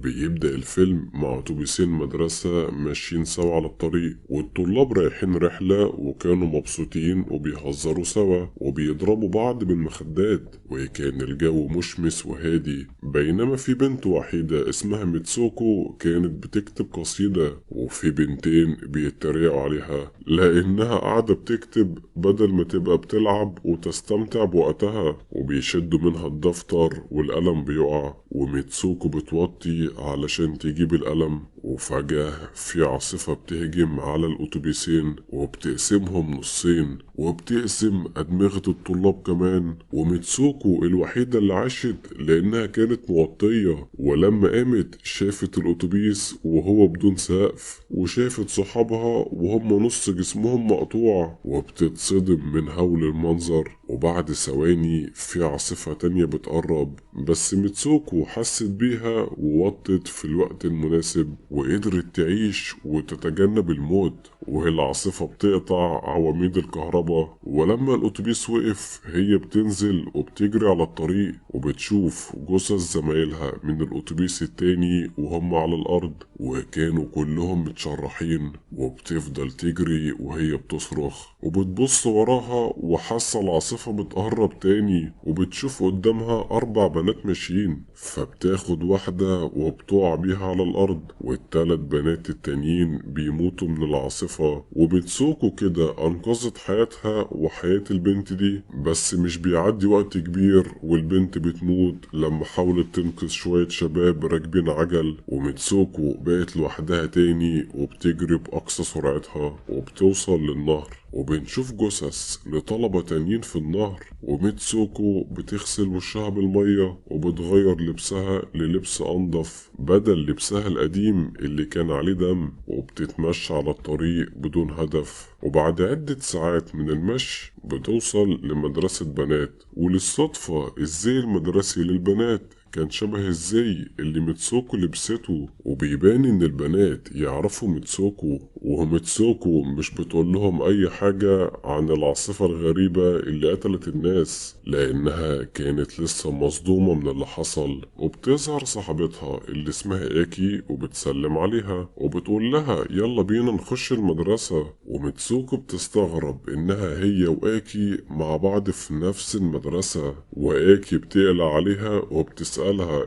بيبدأ الفيلم مع أتوبيسين مدرسة ماشيين سوا على الطريق، والطلاب رايحين رحلة وكانوا مبسوطين وبيهزروا سوا وبيضربوا بعض بالمخدات، وكان الجو مشمس وهادي. بينما في بنت وحيدة اسمها ميتسوكو كانت بتكتب قصيدة، وفي بنتين بيتريقوا عليها لأنها قاعدة بتكتب بدل ما تبقى بتلعب وتستمتع بوقتها، وبيشدوا منها الدفتر والقلم بيقع، وميتسوكو بتوطي علشان تجيب القلم، وفجأة في عاصفة بتهجم على الأتوبيسين وبتقسمهم نصين وبتقسم أدمغة الطلاب كمان. وميتسوكو الوحيدة اللي عاشت لأنها كانت موطية، ولما قامت شافت الأتوبيس وهو بدون سقف، وشافت صحابها وهم نص جسمهم مقطوع، وبتتصدم من هول المنظر. وبعد ثواني في عاصفة تانية بتقرب، بس ميتسوكو حست بيها ووطت في الوقت المناسب وقدرت تعيش وتتجنب الموت. وهي العاصفة بتقطع عواميد الكهرباء، ولما الأتوبيس وقف هي بتنزل وبتجري على الطريق وبتشوف جثث زمايلها من الأتوبيس التاني وهم على الأرض، وكانوا كلهم متشرحين. وبتفضل تجري وهي بتصرخ وبتبص وراها وحاسة العاصفة بتقرب تاني، وبتشوف قدامها 4 بنات ماشيين، فبتاخد واحدة وبتقع بيها على الأرض، والتلات بنات التانيين بيموتوا من العاصفة. وميتسوكو كده أنقذت حياتها وحياة البنت دي، بس مش بيعدي وقت كبير والبنت بتموت لما حاولت تنقذ شوية شباب راكبين عجل. وميتسوكو بقت لوحدها تاني وبتجري بأقصى سرعتها وبتوصل للنهر، وبنشوف جثث لطلبة تانيين في النهر، وميتسوكو بتغسل وشها بالمية وبتغير لبسها للبس أنظف بدل لبسها القديم اللي كان عليه دم، وبتتمشى على الطريق بدون هدف. وبعد عدة ساعات من المشي بتوصل لمدرسة بنات، وللصدفة الزي المدرسي للبنات كان شبه الزي اللي ميتسوكو لبسته، وبيبان ان البنات يعرفوا ميتسوكو، وميتسوكو مش بتقول لهم اي حاجة عن العاصفة الغريبة اللي قتلت الناس لانها كانت لسه مصدومة من اللي حصل. وبتظهر صاحبتها اللي اسمها ايكي وبتسلم عليها وبتقول لها يلا بينا نخش المدرسة، وميتسوكو بتستغرب انها هي وايكي مع بعض في نفس المدرسة، وايكي بتقلق عليها وبتسألها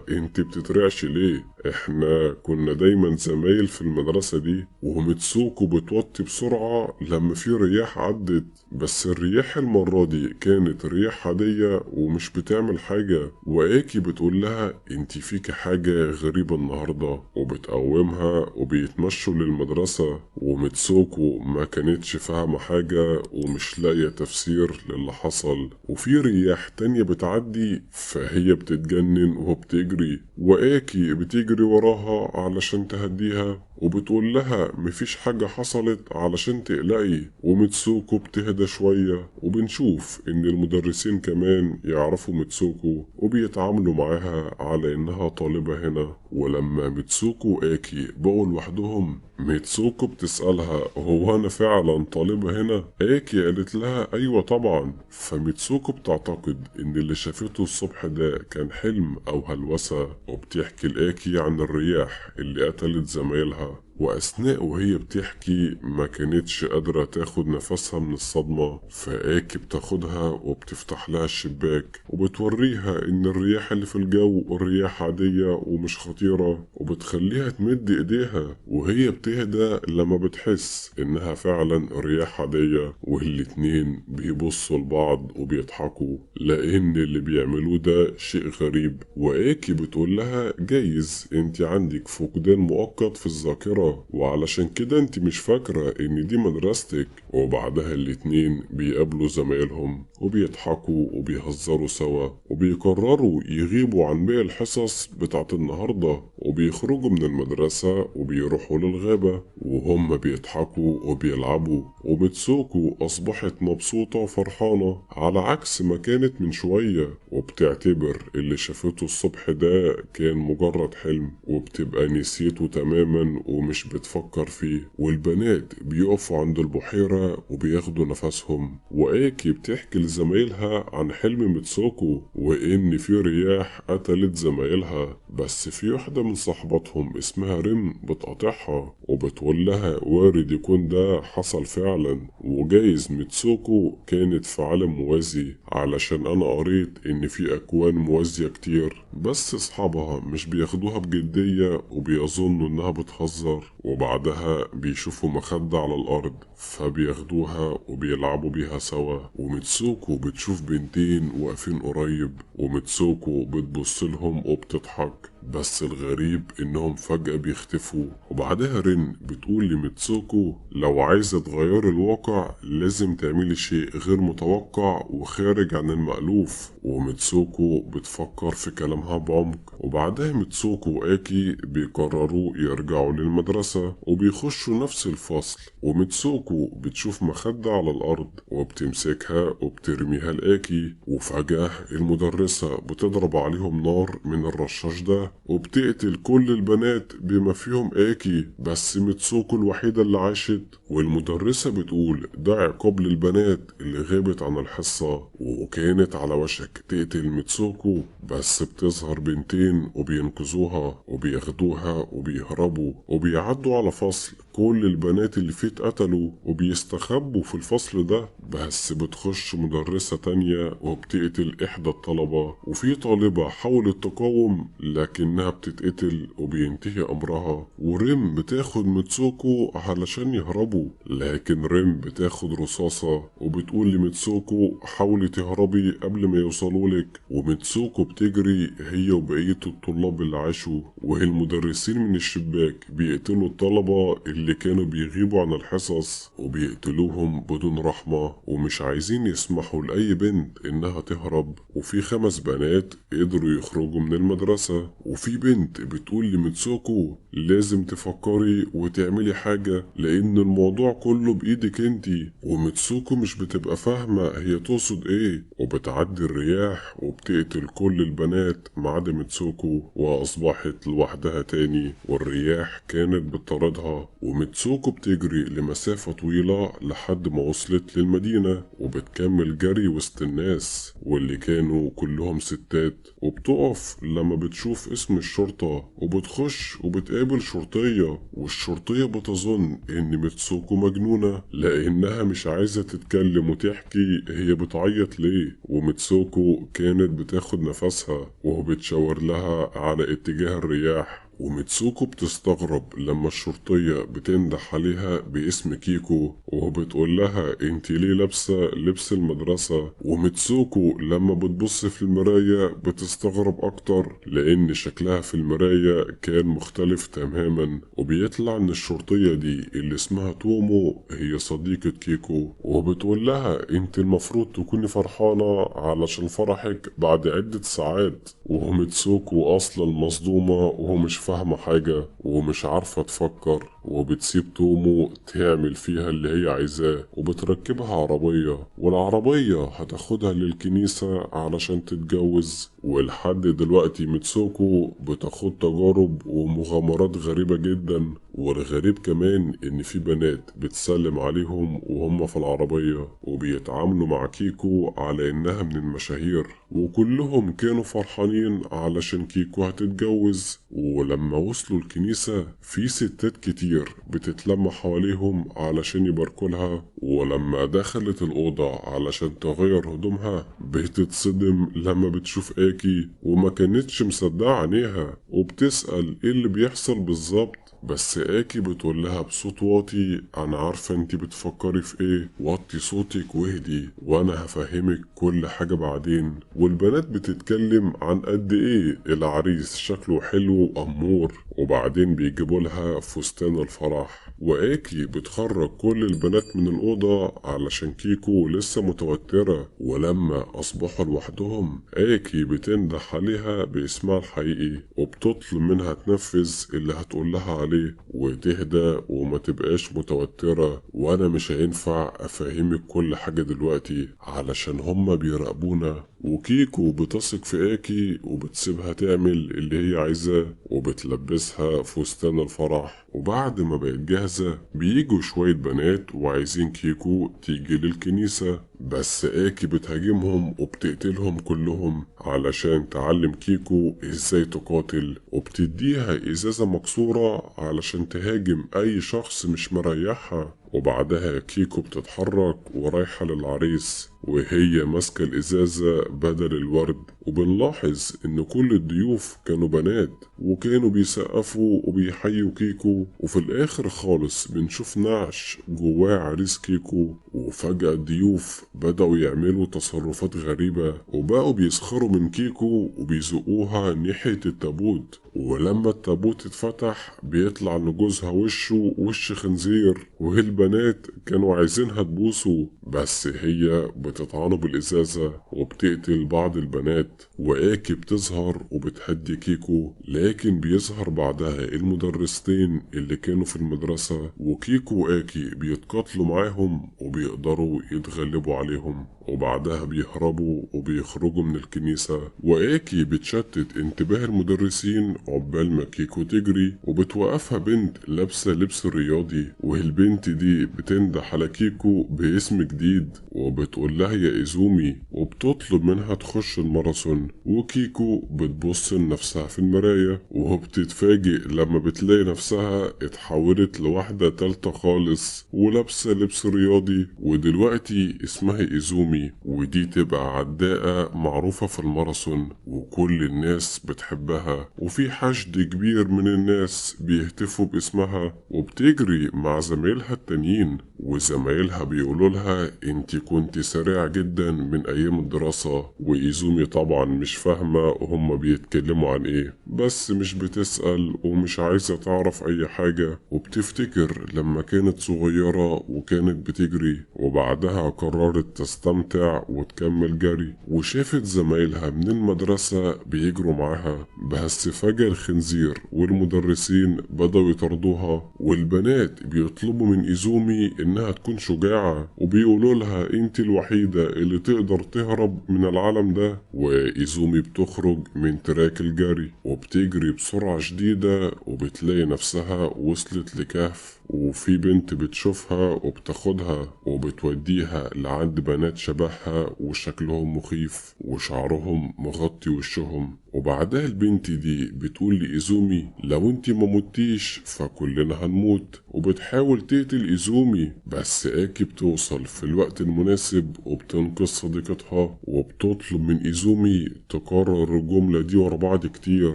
انت بتترعش ليه؟ احنا كنا دايما زمايل في المدرسة دي. وميتسوكو بتوطي بسرعة لما في رياح عدت، بس الرياح المرة دي كانت رياح عادية ومش بتعمل حاجة. وايكي بتقول لها انت فيك حاجة غريبة النهاردة، وبتقومها وبيتمشوا للمدرسة. وميتسوكو ما كانتش فاهمة حاجة ومش لاقية تفسير للي حصل. وفي رياح تانية بتعدي فهي بتتجنن وبتجري، وايكي بتجري وراها علشان تهديها وبتقول لها مفيش حاجة حصلت علشان تقلقي. وميتسوكو بتهدى شوية، وبنشوف ان المدرسين كمان يعرفوا ميتسوكو وبيتعاملوا معاها على انها طالبة هنا. ولما ميتسوكو وايكي بقوا لوحدهم ميتسوكو بتسألها هو انا فعلا طالبة هنا؟ ايكي قالت لها ايوه طبعا. فميتسوكو بتعتقد ان اللي شافته الصبح ده كان حلم او هلوسة، وبتحكي لايكي عن الرياح اللي قتلت زمايلها. وأثناء وهي بتحكي ما كانتش قادرة تاخد نفسها من الصدمة، فآكي بتاخدها وبتفتح لها الشباك وبتوريها إن الرياح اللي في الجو رياح عادية ومش خطيرة، وبتخليها تمد إيديها وهي بتهدى لما بتحس إنها فعلا رياح عادية. والاتنين بيبصوا لبعض وبيضحكوا لأن اللي بيعملوه ده شيء غريب. وآكي بتقول لها جايز انت عندك فقدان مؤقت في الذاكرة وعلشان كده انت مش فاكرة ان دي مدرستك. وبعدها الاتنين بيقابلوا زمايلهم وبيضحكوا وبيهزروا سوا، وبيقرروا يغيبوا عن باقي الحصص بتاعت النهاردة، وبيخرجوا من المدرسة وبيروحوا للغابة وهم بيضحكوا وبيلعبوا. وميتسوكو أصبحت مبسوطة وفرحانة على عكس ما كانت من شوية، وبتعتبر اللي شافته الصبح ده كان مجرد حلم، وبتبقى نسيته تماما ومش ومش بتفكر فيه. والبنات بيقفوا عند البحيرة وبياخدوا نفسهم، وآكي بتحكي لزمايلها عن حلم ميتسوكو وإن في رياح قتلت زمايلها، بس في واحدة من صاحباتهم اسمها ريم بتقاطعها وبتقول لها وارد يكون ده حصل فعلا، وجايز ميتسوكو كانت في عالم موازي علشان أنا قريت إن في أكوان موازية كتير، بس أصحابها مش بياخدوها بجدية وبيظنوا إنها بتهزر. وبعدها بيشوفوا مخدة على الأرض فبياخدوها وبيلعبوا بيها سوا، وميتسوكو بتشوف بنتين واقفين قريب، وميتسوكو بتبص لهم وبتضحك، بس الغريب انهم فجأة بيختفوا. وبعدها رين بتقول لميتسوكو لو عايزة تغيري الواقع لازم تعملي شيء غير متوقع وخارج عن المألوف، وميتسوكو بتفكر في كلامها بعمق. وبعدها ميتسوكو وآكي بيقرروا يرجعوا للمدرسة وبيخشوا نفس الفصل، وميتسوكو بتشوف مخدة على الأرض وبتمسكها وبترميها لآكي، وفجأة المدرسة بتضرب عليهم نار من الرشاش ده وبتقتل كل البنات بما فيهم آكي، بس ميتسوكو الوحيدة اللي عاشت. والمدرسة بتقول ده عقاب للبنات اللي غابت عن الحصة، وكانت على وشك تقتل ميتسوكو، بس بتظهر بنتين وبينقذوها وبياخدوها وبيهربوا وبيعدوا على فصل كل البنات اللي فيه اتقتلوا وبيستخبوا في الفصل ده، بس بتخش مدرسة تانية وبتقتل إحدى الطلبة، وفي طالبة حاولت تقاوم لكنها بتتقتل وبينتهي أمرها. وريم بتاخد ميتسوكو علشان يهربوا، لكن ريم بتاخد رصاصة وبتقول لميتسوكو حاولي تهربي قبل ما يوصلولك، وميتسوكو بتجري هي وبقية الطلاب اللي عاشوا، والمدرسين من الشباك بيقتلوا الطلبة اللي كانوا بيغيبوا عن الحصص وبيقتلوهم بدون رحمة، ومش عايزين يسمحوا لأي بنت إنها تهرب. وفي 5 بنات قدروا يخرجوا من المدرسة، وفي بنت بتقول لميتسوكو لازم تفكري وتعملي حاجة لأن الموضوع كله بإيدك انتي، وميتسوكو مش بتبقى فاهمة هي تقصد ايه، وبتعدي الرياح وبتقتل كل البنات ما عدا ميتسوكو، وأصبحت لوحدها تاني والرياح كانت بتطاردها. وميتسوكو بتجري لمسافة طويلة لحد ما وصلت للمدينة، وبتكمل جري وسط الناس واللي كانوا كلهم ستات، وبتقف لما بتشوف اسم الشرطة وبتخش وبتقابل شرطية، والشرطية بتظن ان ميتسوكو مجنونة لانها مش عايزة تتكلم وتحكي هي بتعيط ليه، وميتسوكو كانت بتاخد نفسها وبتشاور لها على اتجاه الرياح. وميتسوكو بتستغرب لما الشرطية بتندح عليها باسم كيكو وبتقول لها انتي ليه لابسة لبس المدرسة، وميتسوكو لما بتبص في المراية بتستغرب اكتر لان شكلها في المراية كان مختلف تماما. وبيطلع ان الشرطية دي اللي اسمها تومو هي صديقة كيكو، وبتقول لها انت المفروض تكوني فرحانة علشان فرحك بعد عدة ساعات، وميتسوكو اصلا مصدومة ومش فاهمة حاجة ومش عارفة تفكر، وبتسيب تومو تعمل فيها اللي هي عايزاه وبتركبها عربية، والعربية هتاخدها للكنيسة علشان تتجوز. ولحد دلوقتي ميتسوكو بتاخد تجارب ومغامرات غريبة جدا، والغريب كمان ان في بنات بتسلم عليهم وهم في العربية وبيتعاملوا مع كيكو على انها من المشاهير، وكلهم كانوا فرحانين علشان كيكو هتتجوز. ولما وصلوا الكنيسة في ستات كتير بتتلم حواليهم علشان يباركولها، ولما دخلت الأوضة علشان تغير هدومها بتتصدم لما بتشوف آكي وما كانتش مصدقة عينيها، وبتسأل ايه اللي بيحصل بالظبط، بس آكي بتقول لها بصوت واطي انا عارفة انتي بتفكري في ايه، وطي صوتك واهدي وانا هفهمك كل حاجة بعدين. والبنات بتتكلم عن قد ايه العريس شكله حلو وأمور، وبعدين بيجيبوا لها فستان الفرح، وآكي بتخرج كل البنات من الأوضة علشان كيكو لسه متوترة. ولما أصبحوا لوحدهم آكي بتندح عليها باسمها الحقيقي وبتطلب منها تنفذ اللي هتقول لها عليه وتهدى وما تبقاش متوترة، وأنا مش هينفع أفهمك كل حاجة دلوقتي علشان هما بيراقبونا. وكيكو بتثق في آكي وبتسيبها تعمل اللي هي عايزاه وبتلبسها فستان الفرح. وبعد ما بقت جاهزة بيجوا شوية بنات وعايزين كيكو تيجي للكنيسة، بس آكي بتهاجمهم وبتقتلهم كلهم علشان تعلم كيكو ازاي تقاتل، وبتديها ازازة مكسورة علشان تهاجم اي شخص مش مريحها. وبعدها كيكو بتتحرك ورايحة للعريس وهي ماسكة الإزازة بدل الورد، وبنلاحظ إن كل الضيوف كانوا بنات وكانوا بيسقفوا وبيحيوا كيكو. وفي الآخر خالص بنشوف نعش جواه عريس كيكو، وفجأة الضيوف بدأوا يعملوا تصرفات غريبة وبقوا بيسخروا من كيكو وبيزقوها ناحية التابوت. ولما التابوت اتفتح بيطلع لجوزها وشه وش خنزير، والبنات كانوا عايزينها تبوسه بس هي بتطعنه بالإزازة وبتقتل بعض البنات. وآكي بتظهر وبتهدي كيكو، لكن بيظهر بعدها المدرستين اللي كانوا في المدرسة، وكيكو وآكي بيتقاتلوا معاهم وبيقدروا يتغلبوا عليهم. وبعدها بيهربوا وبيخرجوا من الكنيسة، وآكي بتشتت انتباه المدرسين عقبال ما كيكو تجري، وبتوقفها بنت لابسة لبس رياضي، والبنت دي بتنده على كيكو باسم جديد وبتقول لها يا إيزومي، وبتطلب منها تخش الماراثون. وكيكو بتبص لنفسها في المراية وبتتفاجئ لما بتلاقي نفسها اتحولت لواحدة تالتة خالص ولابسة لبس رياضي، ودلوقتي اسمها إيزومي، ودي تبقى عداءة معروفة في الماراثون وكل الناس بتحبها، وفي حشد كبير من الناس بيهتفوا باسمها. وبتجري مع زمايلها التانيين، وزمايلها بيقولوا لها انت كنت سريعة جدا من ايام الدراسة. وإيزومي طبعا مش فاهمة هما بيتكلموا عن ايه، بس مش بتسأل ومش عايزة تعرف اي حاجة، وبتفتكر لما كانت صغيرة وكانت بتجري، وبعدها قررت تستمتع وتكمل جري، وشافت زمايلها من المدرسة بيجروا معاها، بس فجأة الخنزير والمدرسين بدأوا يطردوها، والبنات بيطلبوا من إيزومي إنها تكون شجاعة وبيقولوا لها انت الوحيدة اللي تقدر تهرب من العالم ده. وإيزومي بتخرج من track الجري وبتجري بسرعة شديدة، وبتلاقي نفسها وصلت لكهف، وفي بنت بتشوفها وبتاخدها وبتوديها لعند بنات شبهها وشكلهم مخيف وشعرهم مغطي وشهم. وبعدها البنت دي بتقول لإيزومي لو انت ما متيش فكلنا هنموت، وبتحاول تقتل إيزومي، بس آكي بتوصل في الوقت المناسب وبتنقذ صديقتها، وبتطلب من إيزومي تكرر الجملة دي ورا بعض كتير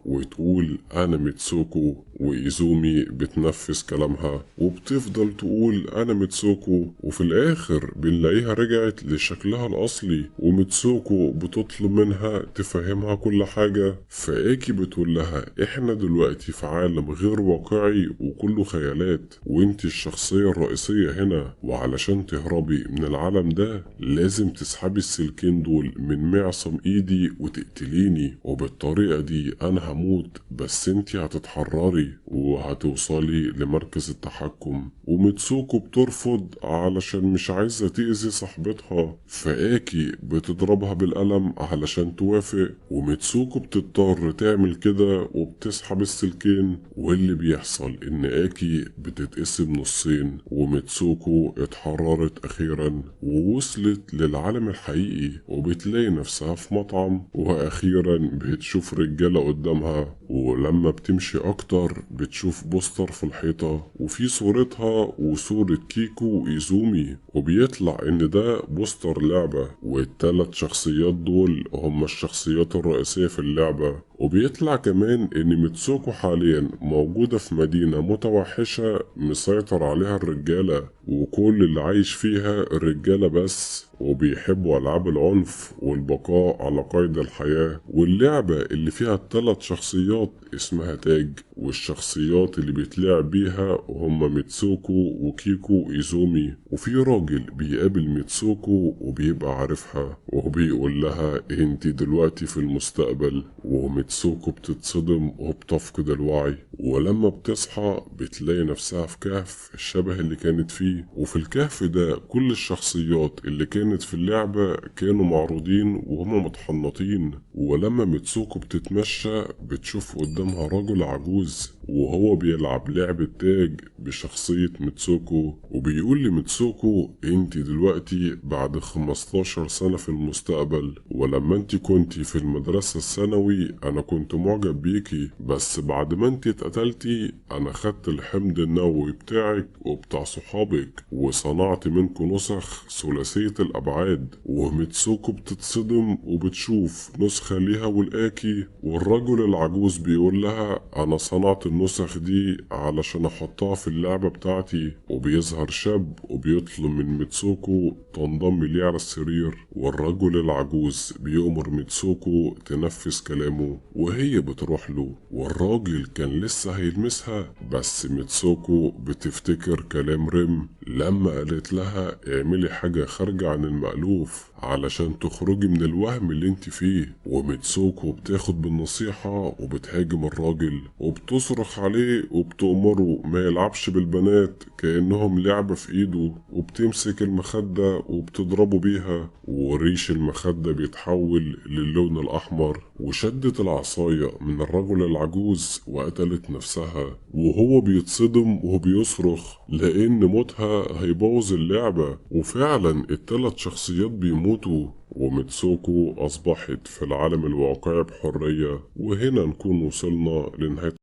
وتقول أنا ميتسوكو، وإيزومي بتنفذ كلامها وبتفضل تقول أنا ميتسوكو. وفي الآخر بنلاقيها رجعت لشكلها الأصلي، وميتسوكو بتطلب منها تفهمها كل حاجة. فآكي بتقول لها احنا دلوقتي في عالم غير واقعي وكله خيالات، وانت الشخصية الرئيسية هنا، وعلشان تهربي من العالم ده لازم تسحبي السلكين دول من معصم ايدي وتقتليني، وبالطريقة دي انا هموت بس انت هتتحرري وهتوصلي لمركز التحكم. وميتسوكو بترفض علشان مش عايزة تأذي صاحبتها، فآكي بتضربها بالقلم علشان توافق، وميتسوكو بتضطر تعمل كده وبتسحب السلكين. واللي بيحصل ان آكي بتتقسم نصين، وميتسوكو اتحررت اخيرا ووصلت للعالم الحقيقي، وبتلاقي نفسها في مطعم، واخيرا بتشوف رجالة قدامها. ولما بتمشي اكتر بتشوف بوستر في الحيطة وفي صورتها وصورة كيكو وإيزومي، وبيطلع ان ده بوستر لعبة، والتلات شخصيات دول هما الشخصيات الرئيسية في اللعبة. وبيطلع كمان ان ميتسوكو حاليا موجودة في مدينة متوحشة مسيطر عليها الرجالة، وكل اللي عايش فيها الرجالة بس، وبيحبوا ألعاب العنف والبقاء على قيد الحياة. واللعبة اللي فيها الثلاث شخصيات اسمها تاج، والشخصيات اللي بيتلعب بيها هما ميتسوكو وكيكو وإيزومي. وفي راجل بيقابل ميتسوكو وبيبقى عارفها وبيقول لها انت دلوقتي في المستقبل، وميتسوكو وميتسوكو بتتصدم وبتفقد الوعي. ولما بتصحى بتلاقي نفسها في كهف شبه اللي كانت فيه، وفي الكهف ده كل الشخصيات اللي كانت في اللعبة كانوا معروضين وهما متحنطين. ولما ميتسوكو بتتمشى بتشوف قدامها رجل عجوز وهو بيلعب لعبة tag بشخصية ميتسوكو، وبيقول لميتسوكو انت دلوقتي بعد 15 سنة في المستقبل، ولما انت كنتي في المدرسة الثانوي انا كنت معجب بيكي، بس بعد ما انت اتقتلتي انا خدت الحمض النووي بتاعك وبتاع صحابك وصنعت منكم نسخ ثلاثية الابعاد. وميتسوكو بتتصدم وبتشوف نسخة ليها والاكي، والرجل العجوز بيقول لها انا صنعت النسخ دي علشان احطها في اللعبة بتاعتي. وبيظهر شاب وبيطلب من ميتسوكو تنضم ليه على السرير، والرجل العجوز بيأمر ميتسوكو تنفذ كلامه وهي بتروح له، والراجل كان لسه هيلمسها بس ميتسوكو بتفتكر كلام ريم لما قالت لها اعملي حاجة خارجة عن المألوف علشان تخرجي من الوهم اللي انت فيه. وميتسوكو بتاخد بالنصيحة وبتهاجم الراجل وبتصرخ عليه وبتأمره ما يلعبش بالبنات كأنهم لعبة في ايده، وبتمسك المخدة وبتضربه بيها وريش المخدة بيتحول للون الأحمر، وشدت العصاية من الرجل العجوز وقتلت نفسها. وهو بيتصدم وبيصرخ لأن موتها هيبوظ اللعبة، وفعلا الثلاث شخصيات بيموتوا وميتسوكو أصبحت في العالم الواقعي بحرية. وهنا نكون وصلنا لنهاية